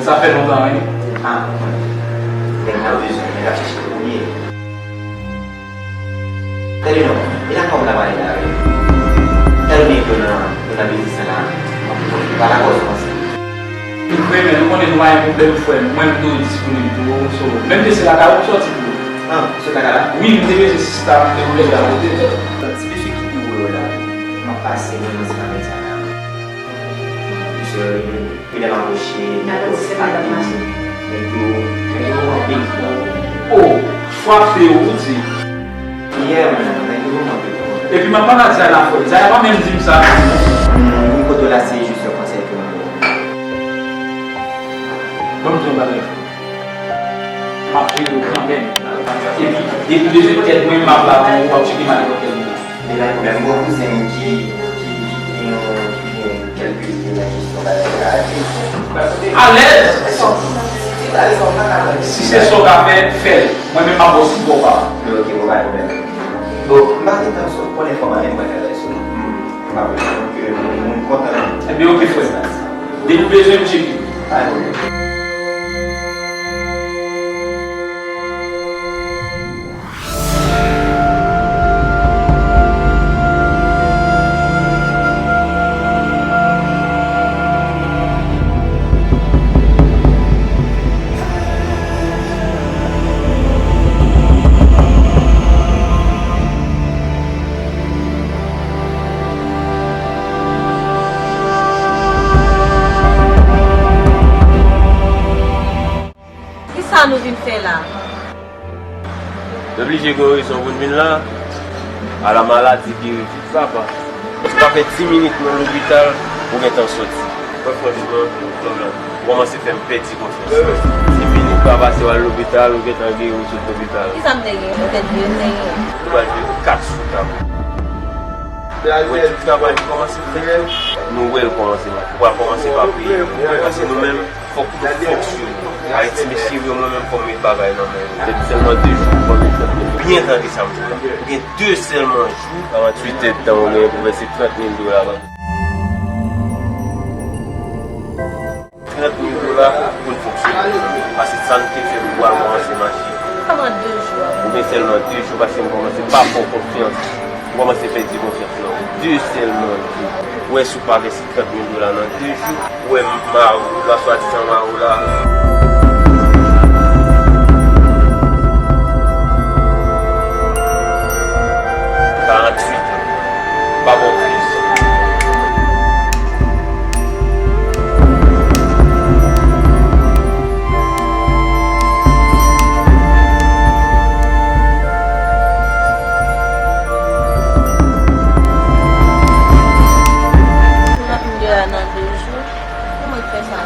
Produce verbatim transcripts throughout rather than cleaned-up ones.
Sa fè lontan, wi. Ah, nèg la bezwen, nèg ap chèche pou li ye. Tande non, e la kòm la pale la, wi. Tande nèg yo nan, yo nan biznis la, pa la kòz kòmanse. Wi, men nou konnen nou pa gen pwoblèm, frè m. Mwen, m toujou disponib pou ou, so, menm ke se lakay ou m sòti pou ou. Ah, ou sot lakay la? Wi, m te bezwen sista, m te oblije al kote. Ti mesye ki pi wo yo la, m ap pase, mwen, mwen se pa medya la. Misye, li, li, li anboche, nèg yo frape, nèg yo, nèg yo anpil. Oh, frape ou di? Yeah, man, nèg yo anpil. Epi m ap pale ak Zaya la, frè. Zaya pa menm di m sa. Hmm, kote w la, se jis yon konsèy ke mwen ba w. Ban m di yon bagay, frè. M ap jere w kanmenm. Epi, depi bezwen èd mwen, m ap la pou ou, w ap tcheke m a nenpòt kèl moman. Men pa gen pwoblèm, m gen yon kouzen m ki, ki, ki gen yon, ki gen kèlke ide nan kesyon bagay sa a. Alèz! Si se sa w ka fè, fè l. Mwen menm, m ap ba w sipò pa m. Ok, bon, pa gen pwoblèm. Bon, m pa gen tan, so, konnen fò m ale, mwen fè lè, so. M pa bezwen ke moun kontan. Ebyen, ok, frè. Depi w bezwen m, tcheke. Pa gen pwoblèm. Kisa nou vin fè la? Yo blije gen rezon pou n vin la. Ala maladi ki rive papa. Ou pa fè dis minit nan lopital, ou gentan soti. Mwen franchman, ou kòmanse fè m pèdi konfyans. Dis minit pa pase, w al lopital, ou gentan geri, ou sot lopital. Kisa m te gen? Poutèt vye m te gen. Ou pral jwe kat sou tab. Ou wè tout travay nou kòmanse fè, nou wè l kòmanse mache. Ou pral kòmanse pa peye nou. Paske nou menm, fòk nou fonksyone. Ayiti, mesye, yo, mwen menm, fò m met bagay nan men yo. Petèt sèlman de jou, fò m met trant mil. Byen tande sa m di w la. Ou gen de sèlman jou, karanntuit èdtan, ou gen pou vèse trant mil dola ban m. Trant mil dola pou n fonksyone. Paske sa n te fè pou al kòmanse mache. Kòman de jou? Ou gen sèlman de jou, paske m kòmanse pa fè w konfyans. M kòmanse pèdi konfyans nan ou. De sèlman jou. Ou wè si w pa vèse trant mil dola nan de jou, ou wè mari w la, swadizan mari w la. Karanntuit an. Pa bon plis. Trant mil dola nan de jou, kòman l fè sa?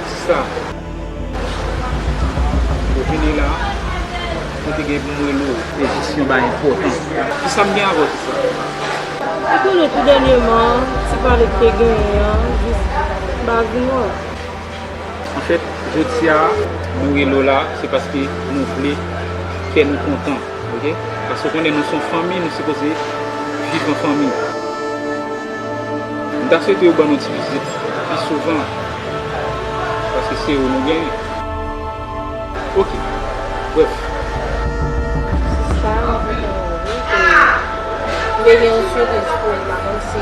Sista, ou vini la, mwen te gen pou m rele w, e jis yon bagay enpòtan. Kisa m gen avè w, sista? Ou konnen tou dènyèman, ti pale k te genyen an, jis m pa vin wè w. Anfèt, jodi a, nou rele w la, se paske nou vle kè nou kontan. Ok? Paske w konnen nou se yon fanmi, nou sipoze viv an fanmi. M ta swete yo ban nou ti vizit pi souvan, paske se yo nou genyen. Ok. Brèf. Sista, m kontan wi ke m te gen yon sipriz pou ou, m pa konn si.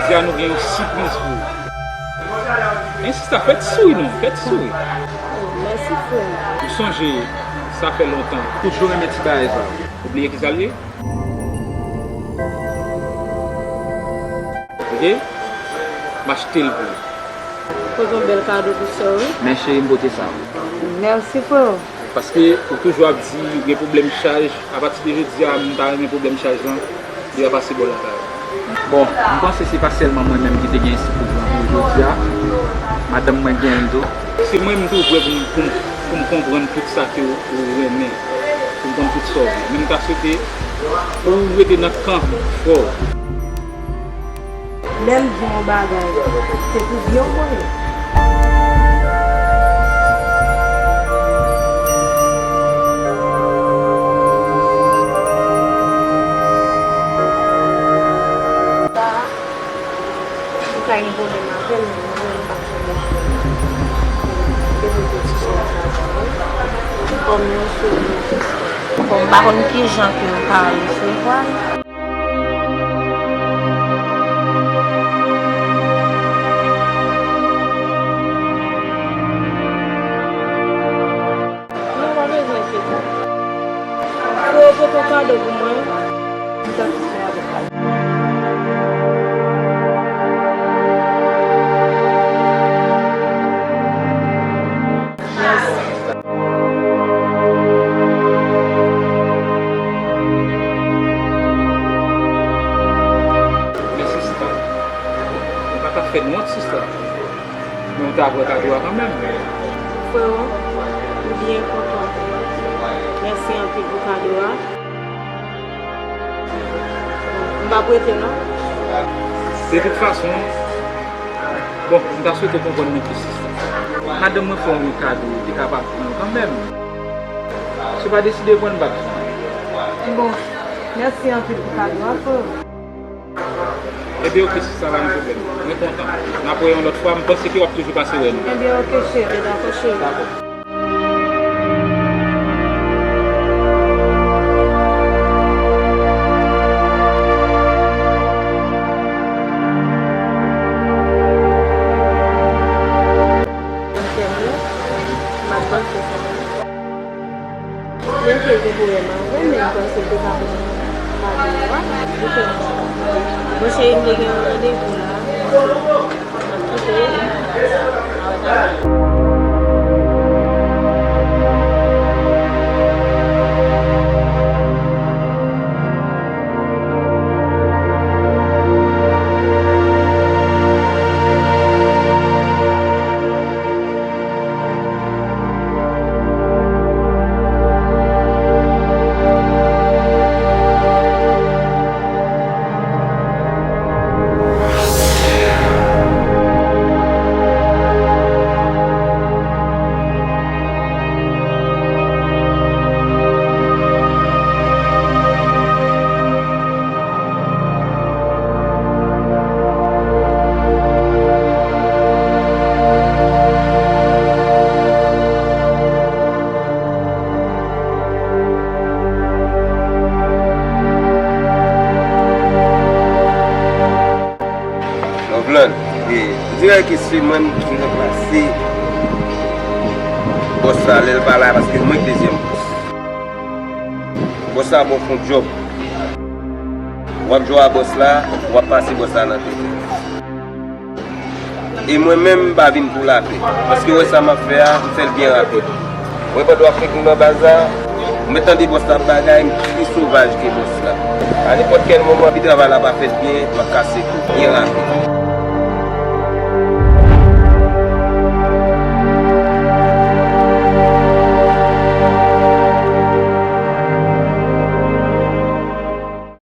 Jodi a nou gen yon sipriz pou ou. Men sista, fè ti souri non, fè ti souri. Oh, mèsi, M sonje, sa fè lontan. Toujou renmen ti bagay sa. Ou bliye ki sa l ye? Ok? M achte l pou ou. Pote yon bèl kado pou sè w, wi. Men cheri, m pote sa pou ou. Mèsi, freo. Paske ou toujou ap di gen pwoblèm chaj. Apati de jodi a, m ta renmen pwoblèm chaj lan li pa pase bò lakay ou. Bon, m panse se pa sèlman mwen menm ki te gen siprizman pou jodi a. Madanm mwen gen l tou. Se mwen m tou prè pou m, pou m, pou m konprann tout sa ke ou, ou renmen. Pou m konn tout sa w vle. Men m ta swete pou ou rete nan kan frè w. Lè m di w yon bagay, se pou byen w konnen. Ou ka gen pwoblèm avè l, men mwen menm m p ap janm gen pwoblèm. Depi w te ti chen sa, kòm yon souri. Bon, m pa konn kijan ke w ka resevwa l. Non, pa bezwen enkyete w. Fò w pote yon kado pou mwen. M satisfè avèk kado. Mèsi. Men sista, ou pa ta fè n wont, sista. Men ou ta pran kado a kanmenm. Freo, m byen kontan. Mèsi anpil pou kado a. M p ap rete non. De tout fason, bon, m ta swete w konprann mwen plis, sista. Madanm mwen fè w yon kado, ou te kapab pran l kanmenm. Si w pa deside pran l, m p ap pran l. Bon, mèsi anpil pou kado a, freo. Ebyen, oke, sista, pa gen pwoblèm. Mwen kontan. N ap wè yon lòt fwa. M panse ke w ap toujou pase wè nou. Ebyen, oke, cheri. Dakò, cheri. Dakò. Menm si l te voye m avè m, men m panse l te ka pran kado a. Monchè, m te gen yon randevou la. M ap kite. Loveland, e, on dirè ke se mwen ki ranplase bòs la lè l pa la, paske mwen ki dezyèm bòs. Bòs la ba w fè yon djòb. W ap jwe a bòs la, w ap pase bòs la nan tèt. E mwen menm, m pa vin pou lapè. Paske w wè sa m ap fè a, m fè l byen rapid. Mwen pandan w ap fèk m nan baz la, m mèt tande bòs la ap bagay, m pi sovaj ke bòs la. A nenpòt kèl moman, pi travay la pa fèt byen, m ap kase kou byen rapid.